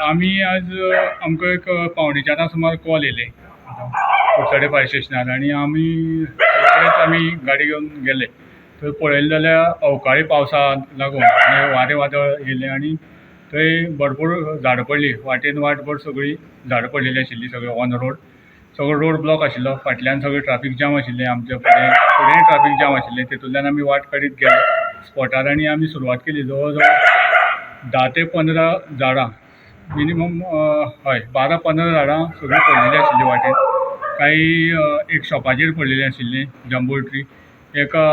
आमी आज आमकां एक 3:45 सुमार कॉल येयले कुडचडे फायर स्टेशनार आनी आमी रोखडेच आमी गाडी घेवन गेले. थंय पळयलें जाल्यार अवकाळी पावसाक लागून आनी वारें वादळ येयलें आनी थंय भरपूर झाडां पडलीं. वाटेन वाटभर सगळीं झाडां पडलेलीं आशिल्लीं सगळीं ऑन रोड. सगळो रोड ब्लॉक आशिल्लो. फाटल्यान सगळें ट्राफीक जाम आशिल्लें. आमच्या फुडें फुडेंय ट्राफीक जाम आशिल्लें. तितूंतल्यान आमी वाट काडीत गेले स्पॉटार आनी आमी सुरवात केली. जवळ जवळ 10 ते 15 झाडां मिनिमम, हय, 12-15 झाडां सगळीं पडलेलीं आशिल्लीं वाटेर. कांय एक शॉपाचेर पडलेलीं आशिल्लीं, जंबो ट्री. एका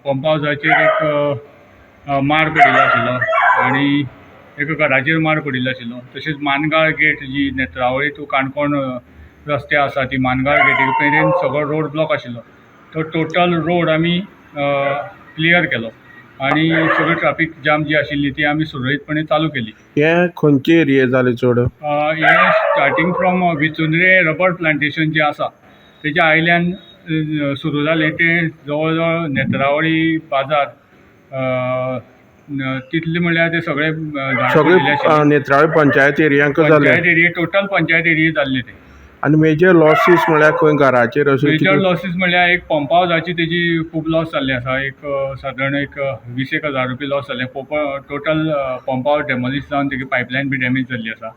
पंप हावजाचेर एक माड पडिल्लो आशिल्लो आनी एका घराचेर माड पडिल्लो आशिल्लो. तशेंच मानगाळ गेट जी नेत्रावळी टू काणकोण रस्ते आसा, ती मानगाळ गेटी मेरेन सगळो रोड ब्लॉक आशिल्लो. तो टोटल रोड आमी क्लियर केलो आनी सगळी ट्राफीक जाम जी आशिल्ली ती आमी सुरळीतपणे चालू केली. हे खंयचे एरिये जाले चड? हें स्टार्टींग फ्रॉम विचुंद्रे रबर प्लांटेशन जें आसा तेच्या आयल्यान सुरू जालें. तें जवळ जवळ नेत्रावळी बाजार तितले म्हणल्यार ते सगळे झाडां सगळे पडिल्ले आशिल्ले. नेत्रावळी पंचायत एरियांक जाले? पंचायत एरिये, टोटल पंचायत एरिये जाल्ले ते. आनी मेजर लॉसीस म्हळ्यार खंय घराचेर अशें मेजर कितें? लॉसीस म्हणल्यार एक पंप हावजाची, तेजी खूब लॉस जाल्ली आसा. एक सादारण एक 20 एक हजार रुपया लॉस जाले. टोटल पंप हावज डेमोलिश जावन तेगी पायपलायन बी डॅमेज जाल्ली आसा.